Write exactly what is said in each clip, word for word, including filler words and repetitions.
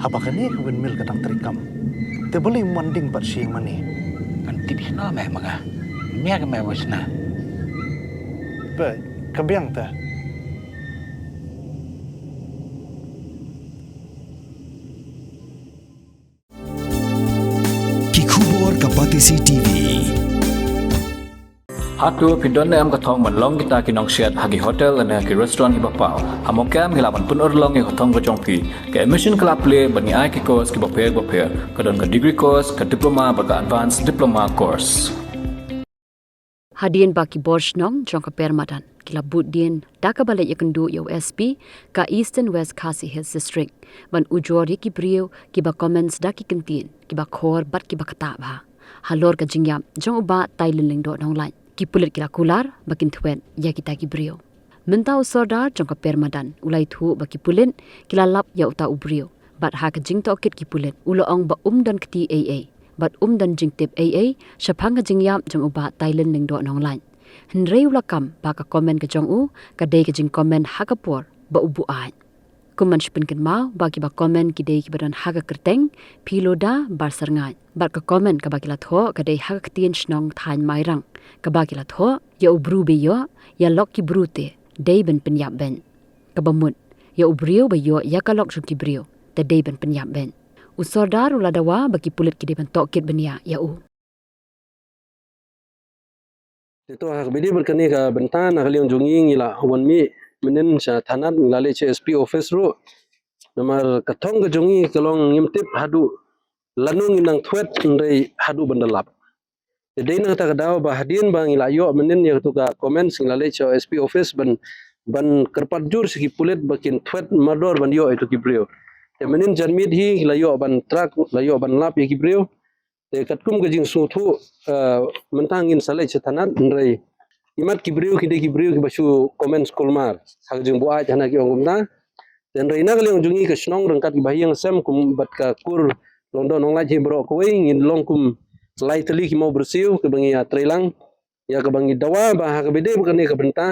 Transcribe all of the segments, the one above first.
Haba kane ka windmill ka dang treikam, te balei ym wan ding pat sha ïing mane? Kan tip shano me ma nga. Mia ka me wis na. Ba ka biang te. Ki khubor ka Batesi T V. Hato phi don ne em ka thong ban long kita ki nongsiat ha ki hotel ne ki restaurant kiba paw? Ha Mawkyrwat ngi lah ban pynurlong ïa ka thong ka jong phi. Ka admission ka la plie bad ngi ai ki course kiba pher bapher. Ka don ka degree course, ka diploma bad ka advanced diploma course. Hadien ba ki bor shnong jong ka Permadan ki la bud dien da kaba leit ïakynduh ïa u S P ka Eastern West Khasi Hills District ban ujor ïa ki briew kiba comments da ki kyntien kiba khor bad kiba ktah bha halor ka jingïap jong u Bah Tylin Lyngdoh Nonglait. Ki pulit ki la kular ba kin thwet ïa kita ki briew. Mynta u sordar jong ka Permadan u la ïathuh ba ki pulit ki la lap ïa uta u briew bad ha ka jingtohkit ki pulit u la ong ba um don kti ei ei bad um don jingtip ei ei shaphang ka jingïap jong u Bah Tylin Lyngdoh Nonglait. Hynrei u la kam ba ka comment ka jong u ka dei ka jingcomment ha ka por ba u buaid. Kum ban shu pynkynmaw ba kiba comment ki dei kiba don ha ka kyrteng Philoda Barsarngaid bad ka comment kaba ki la thoh ka dei ha ka ktien shnong thaiñ Mairang kaba ki la thoh, ïa u briew ba ïoh ïa lok ki briew te dei ban pynïap beit. Kaba mut, ïa u briew ba ïoh ïa ka lok jong ki briew te dei ban pynïap beit. U sordar u la dawa ba ki pulit ki dei ban tohkit bniah ïa u. Te to ha kaba ïadei bad kane ka bynta na ka liang jong ngi ngi la wan mih mynnin sha thanat, ngi la leit sha S P office ruh. Namar ka thong ka jong ngi ka long ngim tip haduh lano ngin nang thwet hynrei haduh ban da lap. Te dei na kata ka daw ba hadien ba ngi la ïoh mynnin ïa katu ka comments ngi la leit sha S P office ban, ban kyrpad jur sha ki pulit ba kin thwet mardor ban ïoh ïa kito ki briew. Te mynnin janmiet hi ngi la ïoh ban track, la ïoh ban lap ïa ki briew. Te katkum ka jingsngewthuh, eh, mynta ngin sa leit sha thanat hynrei imat ki briew ki dei ki briew kiba shu comments kulmar ha ka jingbuaid hana ki ong kumta. Te hynrei na ka liang jong ngi ka shnong ryngkat kiba ha ïing sem kum bad ka kur Lyngdoh Nonglait hi baroh kawei ngi long kum lai tylli ki mawbyrsiew kiba ngi ïatreilang ïa kaba ngi dawa ba ha kaba ïadei bad kane ka bynta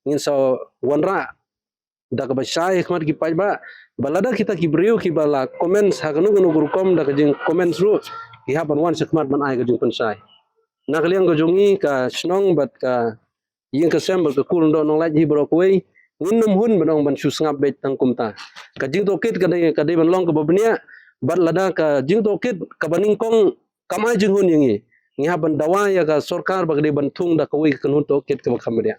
ngin sa wanrah da kaba shai ha khmat ki paidbah ba lada kita ki briew kiba la comments ha kano kano ka rukom da ka jingcomment ruh ki hap ban wan sha khmat ban ai ka jingpynshai. Na ka liang ka jong ngi ka shnong bad ka ïing ka sem bad ka kur Lyngdoh Nonglait hi baroh kawei ngin nym hun ban ong ban shu sngap beit tang kumta. Ka jingtohkit ka dei, ka dei ban long kaba bniah bad lada ka jingtohkit kaba nyngkong kam ai jinghun ïa ngi, ngi hap ban dawa ïa ka sorkar ba ka dei ban thung da kawei ka kynhun tohkit kaba kham bniah.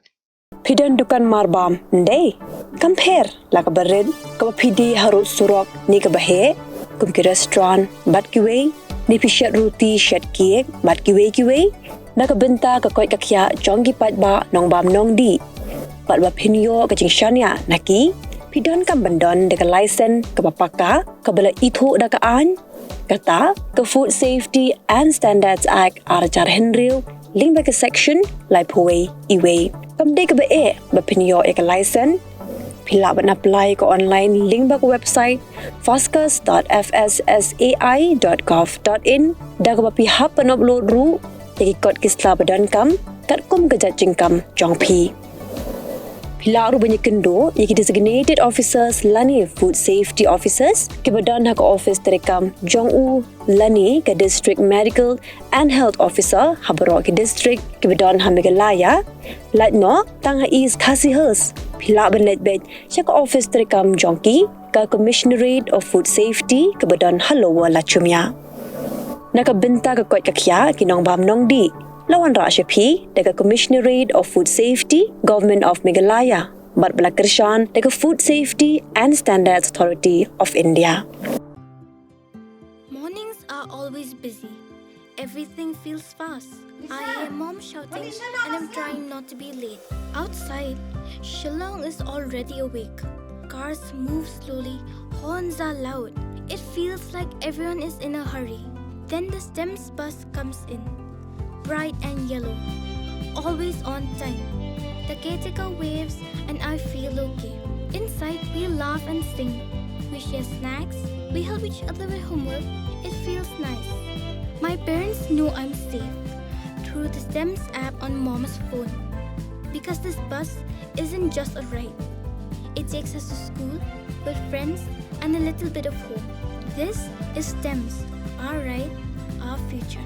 Phi don dukan marbam, ym dei? Kam pher la kaba rit, kaba phi die harud surok ne kaba heh kum ki restaurant bad kiwei, ne phi shet ruti shet cake bad kiwei kiwei na ka bynta ka koit ka khiah jong ki paidbah nongbam nongdih bad ba phin ïoh ka jingshaniah na ki, phi donkam ban don da ka license kaba paka kaba la ithuh da ka aiñ. Kata ka Food Safety and Standards Act ar hajar hynriew lyngba ka section laiphew wei E wei. Kam dei kaba eh ba phin ïoh ïa ka license. Phi lah ban apply ka online lyngba ka website fascus dot F S S A I dot gov dot in da kaba phi hap ban upload ruh ïa ki kot ki sla ba donkam katkum ka jait jingkam jong phi. Phi lah ruh ban ïakynduh ïa ki designated officers lane food safety officers kiba don ha ka office treikam jong u lane ka district medical and health officer ha baroh ki district kiba don ha Meghalaya. Lait noh tang ha East Khasi Hills phi lah ban leit beit sha ka office treikam jong ki, ka Commissionerate of Food Safety kaba don ha Lower Lachumia. Na ka bynta ka koit ka khiah ki nongbam nongdih, la wanrah sha phi da ka Commissionerate of Food Safety, Government of Meghalaya bad ba la kyrshan da ka Food Safety and Standards Authority of India. Mornings are always busy. Everything feels fast. I hear mom shouting and I'm trying not to be late. Outside, Shillong is already awake. Cars move slowly, horns are loud. It feels like everyone is in a hurry. Then the STEMS bus comes in, bright and yellow, always on time. The caretaker waves and I feel okay. Inside, we laugh and sing. We share snacks. We help each other with homework. It feels nice. My parents know I'm safe through the STEMS app on mom's phone. Because this bus isn't just a ride. It takes us to school, with friends, and a little bit of home. This is STEMS, our right, our future.